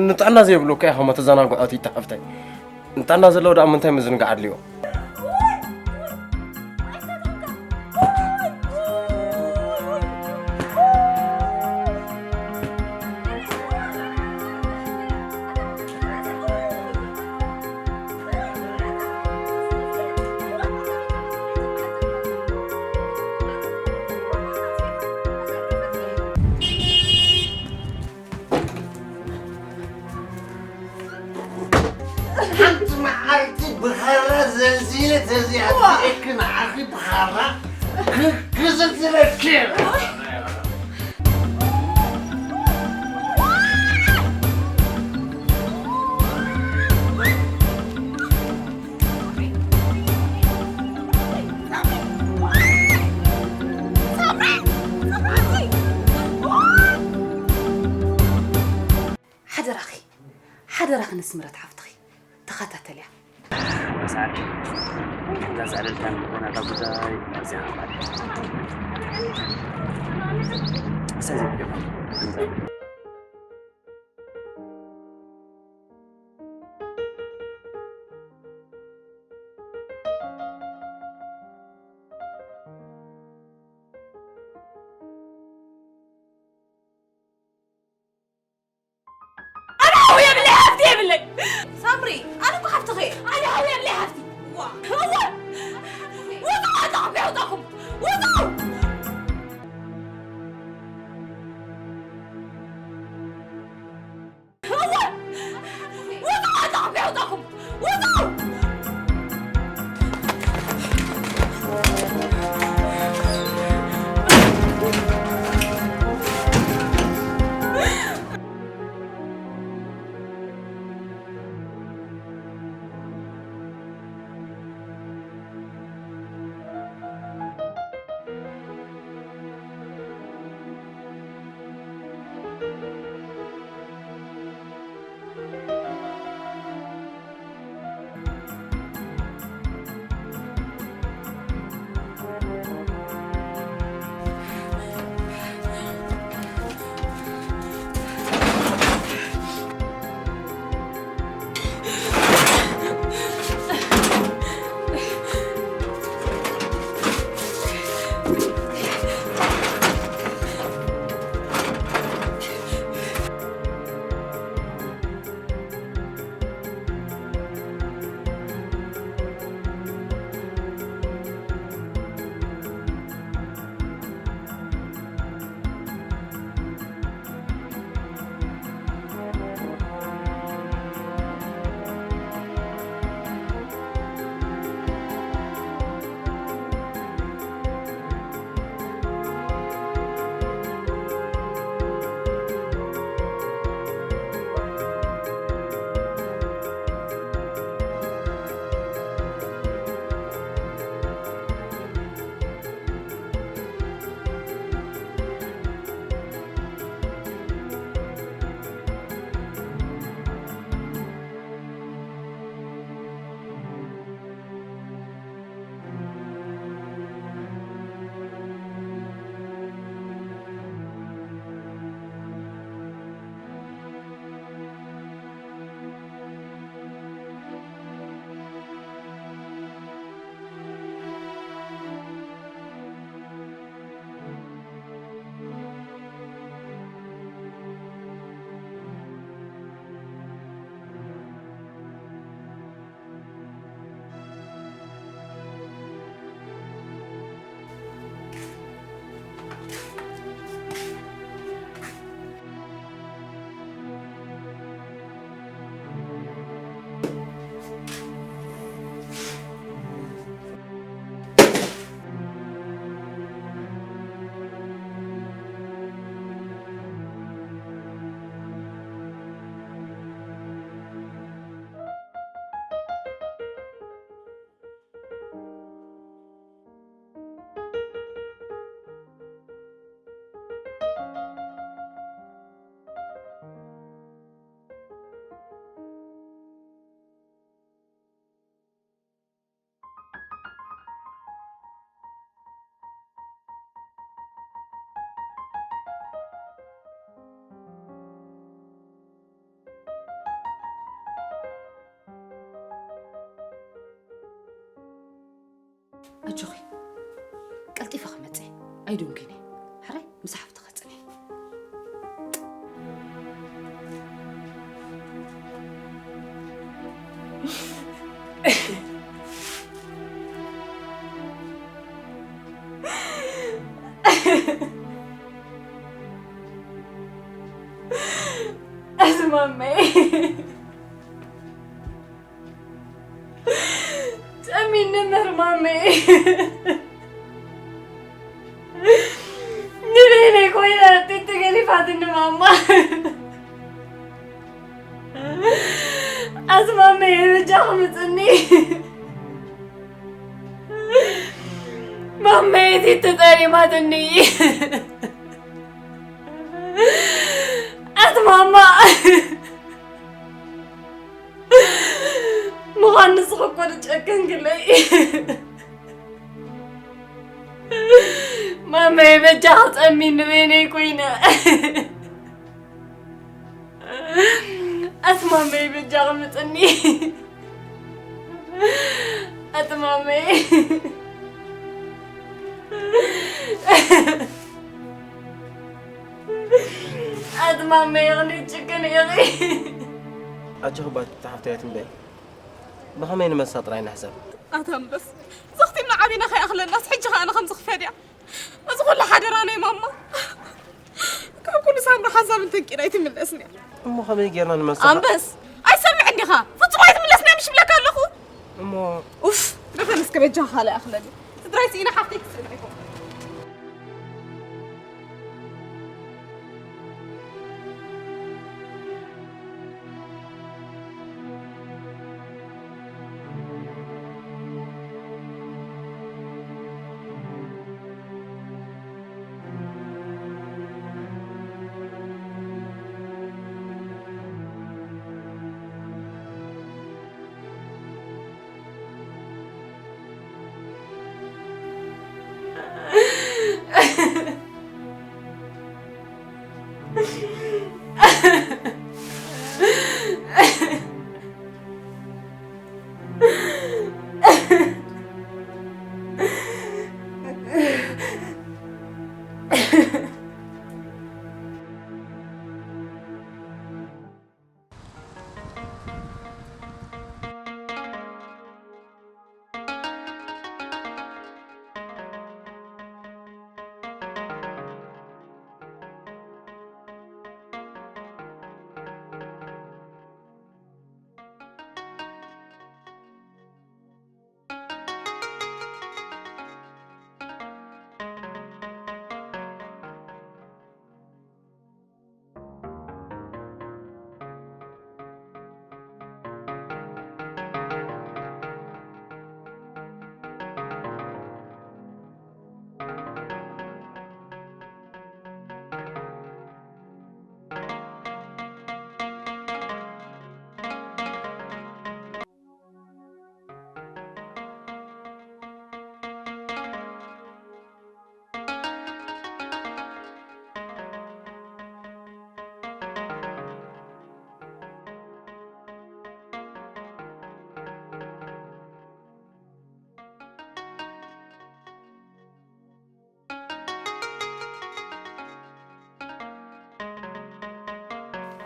ንጥዕና ዘይብሉ እኮ ኢኻ ተዘናግዖ ቲታ ሓፍተይ። ንጥዕና ዘለዎ ደኣ ምንታይ ምዝንጋዕ ኣድልዮ? ሓንቲ መዓልቲ ብኻራ ዘልዚለ ተዚኣትእክ ንዓኺ ብኻራ ክ- ክዘልዝለኪ እየ። ሓደራኺ፣ ሓደራኺ ንስምረት ሓፍትኺ ተኸታተልያ። ሳሪ፣ እዛ ዘዕለልካን ዝኾነ እታ ጉዳይ ኣዝያ እሳ ዘይትገባ። ኣነ ሓው የብለይ፣ ሃፍቲ የብለይ። ሳምሪ፣ ኣነ እኮ ሓፍትኺ እየ። ኣነ ሓው የብለይ፣ ሃፍቲ። ዋ። እዋ። ውጹ፣ ኣታኹም የውጣኹም። ውጹ። ኣጆኺ፣ ቀልጢፈ ክመጽእ እየ። ኣይድንጉን እየ። ሕራይ ምስ ሓፍቲ ከጽንሕ። ኣዝማመይ። ጸሚኒ እምበር ማመይ። ንበይነይ ኮይና ጢጢ ገሊፋትኒ ማማ። ኣዝማመይ በጃ ክምጽኒ። ማመይ ጢጢ ጠሪማትኒ። ኣቲ ማማ። ምዃን ንስኺ እኮ ትጨክን ግለይ። ማመይ በጃ ክጸሚኒ በይነይ ኮይነ። ኣቲ ማመይ በጃ ክምጽኒ። ኣቲ ማመይ። ኣቲ ማመይ ይቕኒ ጭክን ኢኺ። ኣጆኺ ባት ተሓፍተያ ትንበይ። ብኸመይ ንመሳ ጥራይ ንሕሰብ። ኣታ ኣንበስ፣ ዘኽቲምና ዓቢና ከይኣኽለናስ ሕጂ ኸኣ ንኸምዚ ክፈድያ። እዚ ኩሉ ሓደራ ናይ ማማ። ካብ ኩሉ ሳምሪ ሓንሳብ እንተንቂዳ ኣይትምለስን እያ። እሞ ከመይ ጌርና ንመሳ ኣንበስ፣ ኣይሰምዕን ዲኻ? ፍጹም ኣይትምለስን እያ ምሽ ብለካ ኣለኹ። እሞ ኡፍ፣ ደፈን እስከ በጃኻ ካልእ ኣኽለኒ። ስድራይ ስኢነ ሓፍተይ ክስእና ኣይኮንኩን።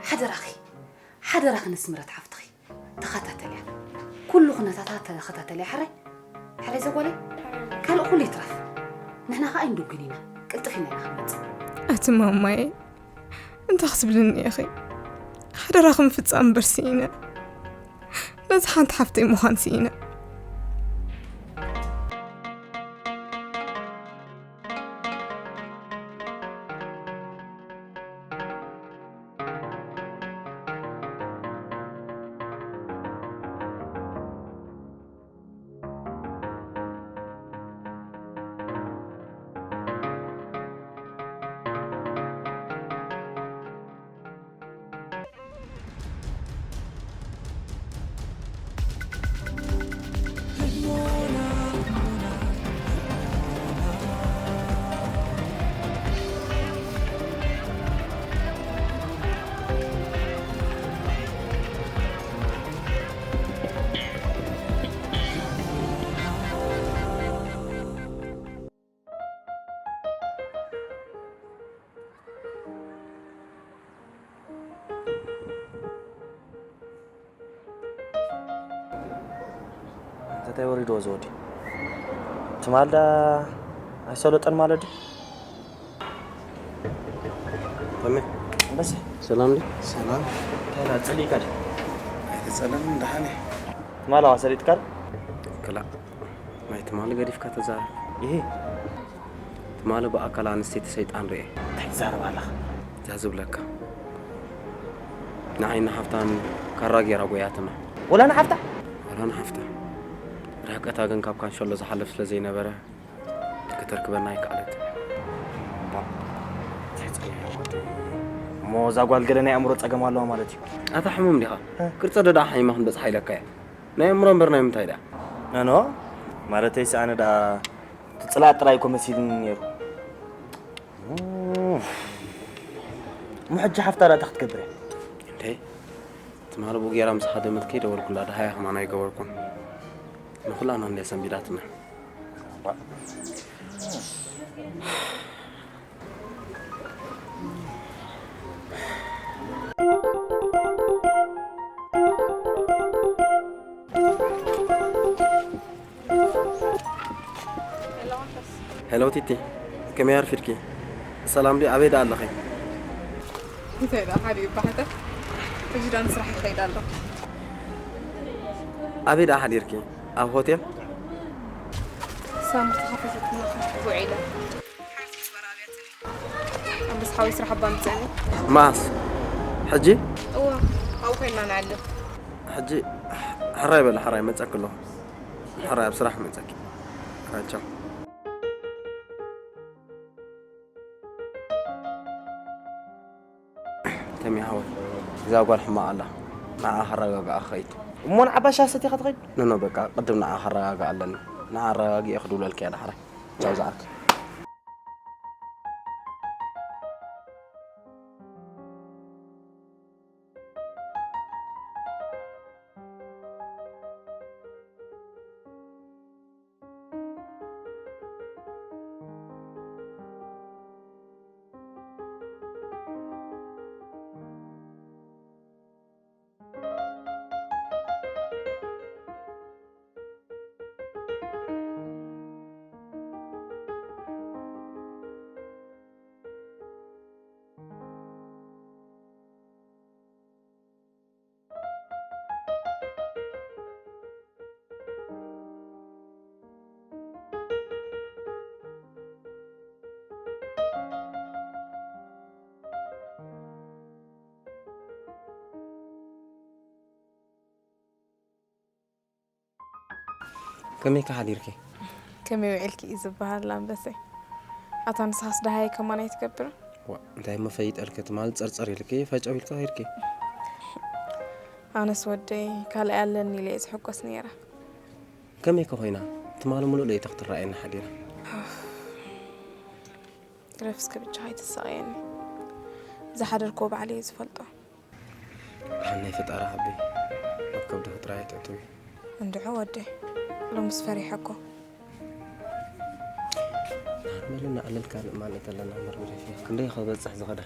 ሓደራኺ፣ ሓደራኺ ንስምረት ሓፍትኺ ተኸታተልያ። ኩሉ ኩነታታ ተኸታተልያ። ሕራይ፣ ሕራይ ዘጓለይ። ካልእ ኩሉ ይትረፍ። ንሕና ኸኣ ኣይንድጉን ኢና። ቅልጥፍ ኢና ኢና ክንመጽእ። ኣቲ ማማየ፣ እንታይ ክትብልኒ ኢኺ? ሓደራኺ ምፍጻም እምበር ስኢነ። ነዚ ሓንቲ ሓፍተይ ምዃን ስኢነ። እንታይ ወሪድዎ እዚ ወዲ? ትማል ዳ ኣይሰለጠን ማለት ድዩ? ተሜ፣ በስ። ሰላም ድዩ? ሰላም። እንታይ ዳ ጽሊእካ ድዩ? ኣይተጸለምን፣ ደሓን እየ። ትማል ኣዋ ሰሊጥካ ድዩ? ክላእ፣ ናይ ትማሊ ገዲፍካ ተዛረብ። ይሄ ትማሊ ብኣካል ኣንስተይቲ ሰይጣን ርኤ። እንታይ ትዛረብ ኣለኻ? እዛ ዝብለካ። ንዓይ ንሓፍታን ካራ ጌራ ጎያትና። ወላ ንሓፍታ? ወላ ንሓፍታ። ርሕቀታ ግን ካብ ካንሸሎ ዝሓልፍ ስለ ዘይነበረ፣ ከተርክበና ኣይከኣለትን። እሞ እዛ ጓል ገለ ናይ ኣእምሮ ጸገም ኣለዋ ማለት እዩ። ኣታ ሕሙም ዲኻ? እ። ቅርጸ ዶ ደኣ ሓሚማ ክንበጽሓ ኢለካ እየ። ናይ ኣእምሮ እምበር ናይ ምንታይ ደኣ? ኖ፣ ኖ። ማለተይስ ኣነ ደኣ እቲ ጽላእ ጥራይ እኮ መሲልኒ ነይሩ። እሞ ሕጂ ሓፍታ ደኣ እንታይ ክትገብር እያ? እንዴ፣ ትማሊ ብኡ ጌራ ምስ ሃደመት ከይደወልኩላ ደሃያ ከማን ኣይገበርኩን። ንኹላና እንድያ ሰንቢዳትና። ሄሎ ቲቲ፣ ከመይ ኣርፊድኪ? ሰላም ድዩ? ኣበይ ደኣ ኣለኺ? እንታይ ደኣ ሓደ ይበሓተ? ሕጂ ደኣ ንስራሕ ይኸይድ ኣለኹ። ኣበይ ደኣ ሓዲርኪ? ኣብ ሆቴል? ሳምሪ ተኸፈተትና ውዒለ። ኣንበስ ሓወይ ስራሕ እባ ምጽእኒ። መዓስ? ሕጂ? እወ፣ ኣብኡ ኮይንና ንዕልል። ሕጂ ሕራይ በሊ፣ ሕራይ መጸኪ ኣለኹ። ሕራይ ኣብ ስራሕ መጸኪ። ሕራይ ቻው። ተሜ ሓወይ፣ እዛ ጓል ሕማቕ ኣላ። ንዓኣ ከረጋግኣ ክኸይድ። እሞ ንዓ ባሻ ሰቲኻ ትኸይድ? ኖ፣ ኖ፣ በቃ ቅድም ንዓ ከረጋግኣ ኣለኒ። ንዓ ኣረጋጊኤ ክድውለልኪ እየ ዳሕራይ። ቻው ዝዓርከይ። ከመይ ከ ሓዲርኪ? ከመይ ውዒልኪ እዩ ዝበሃል ኣንበሰይ። ኣታ ንስኻስ ደሃይ ከማን ኣይትገብርን? ዋ፣ እንታይ እሞ ፈይጠልኪ? ትማል ጸርጸር ኢልኪ፣ ፈጨው ኢልኪ ከይድኪ። ኣነስ ወደይ ካልኣይ ኣለኒ ኢለ እየ ዝሕጎስ ነይረ። ከመይ ከ ኮይና? ትማል ሙሉእ ለይቲ ክትረኣየኒ ሓዲራ። ግደፍ እስከ ብቻ ኣይትሳቐየኒ። ዝሓደርክዎ ባዕለይ እየ ዝፈልጦ። ደሓን ናይ ፈጣሪ ሓቢ ኣብ ከብድኺ ጥራይ ኣይተእትዊ። እንድዒ ወደይ፣ ሎምስ ፈሪሐ እኮ። ደሓን በሊ፣ እናዕለልካ ንእማን እተለና እምበር ብደፊ ክንደይ ክበጽሕ ዝኸደ።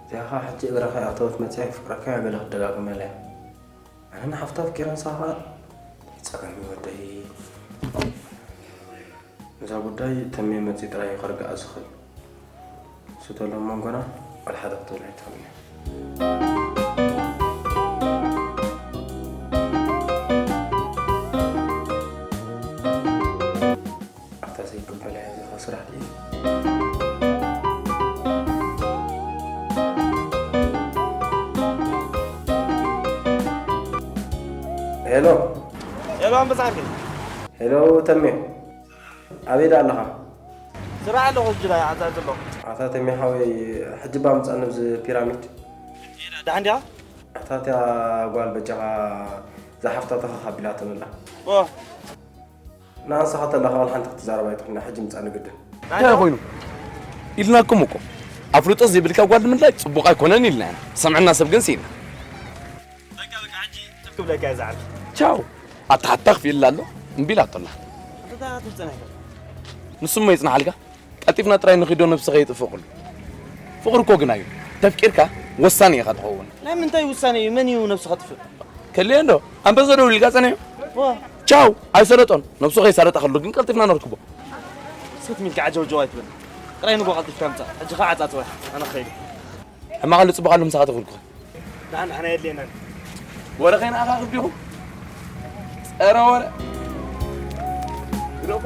እዚኣ ኸዓ ሕጂ እግራ ከይኣተወት መጺኣ ፍቅረካ እያ ገለ ክትደጋግመላ እያ። ኣነ ንሓፍታ ኣፍቂረ ንሳ ኸዓ ጸገም እዩ ወደይ። እዛ ጉዳይ ተሜ መጺኡ ጥራይ እዩ ከርግኣ ዝኽእል። ንሱ ተሎ ኣብ መንጎና ወላ ሓደ ክትብል ኣይትኽእልን እያ። ኣታ ዘይቅበላ እያ እዚኻ ስራሕ ድዩ? ሄሎ። ሄሎ ኣንበሳ ዓርከይ። ሄሎ ተሜ። ኣበይ ደኣ ኣለኻ? ስራሕ ኣለኹ፣ ሕጂ ደኣ ይዓጽድ ዘለኹ። ኣታ ተሜ ሓወይ፣ ሕጂ እባ ምጻኒ ኣብዚ ፒራሚድ። ደሓን ዲኻ? ኣታ እታ ጓል በጃኻ እዛ ሓፍታ ተኸኽ ኣቢላትኒ ኣላ። ኦ። ንኣንስኻ ተለኻ ዋላ ሓንቲ ክትዛረብ ኣይትኽእልን፣ ሕጂ ምጻኒ ግድን። እንታይ ኮይኑ? ኢልናኩም እኮ። ኣፍልጦ ዘይብልካ ጓል ምድላይ ጽቡቕ ኣይኮነን ኢልና ኢና። ሰምዕና ሰብ ግን ስኢና። በቃ፣ በቃ፣ ሕጂ ትክ ብለካ እየ ዝዓርፍ። ቻው። ኣታ ሓታ ክፍኢላ ኣሎ፣ እምቢ ኢላቶ ኣላ። ኣታ ትብጸና ኢኻ። ንሱ እሞ ይጽናሓልካ። ቀልጢፍና ጥራይ ንኺዶ ነብስኻ የጥፍእ ኩሉ። ፍቕሪ እኮ ግና እዩ። ተፍቂርካ ወሳኒ ኢኻ ትኸውን። ናይ ምንታይ ውሳኔ እዩ? መን እዩ ነብሱ ከጥፍእ? ከልየ እንዶ፣ ኣንበሳ ደውሊልካ ጸኒሑ። ዋ። ቻው፣ ኣይሰለጦን። ነብሱ ከይሳለጠ ከሎ ግን ቀልጢፍና ነርክቦ። ስክት ሚልካ ዓጀውጀው ኣይትበል። ጥራይ ንጎ ቀልጢፍካ ምጻእ። ሕጂ ኸዓ ዓጻጽ ወይ ኣነ ክኸይድ። ሕማቕ ኣሎ ጽቡቕ ኣሎ ምሳኻ ተኹልኩ። ንዓና ንዓና የድልየናን። ወረ ከይንኣኻኽብ ዲኹም? ጸረ ወረ። ግደፎ።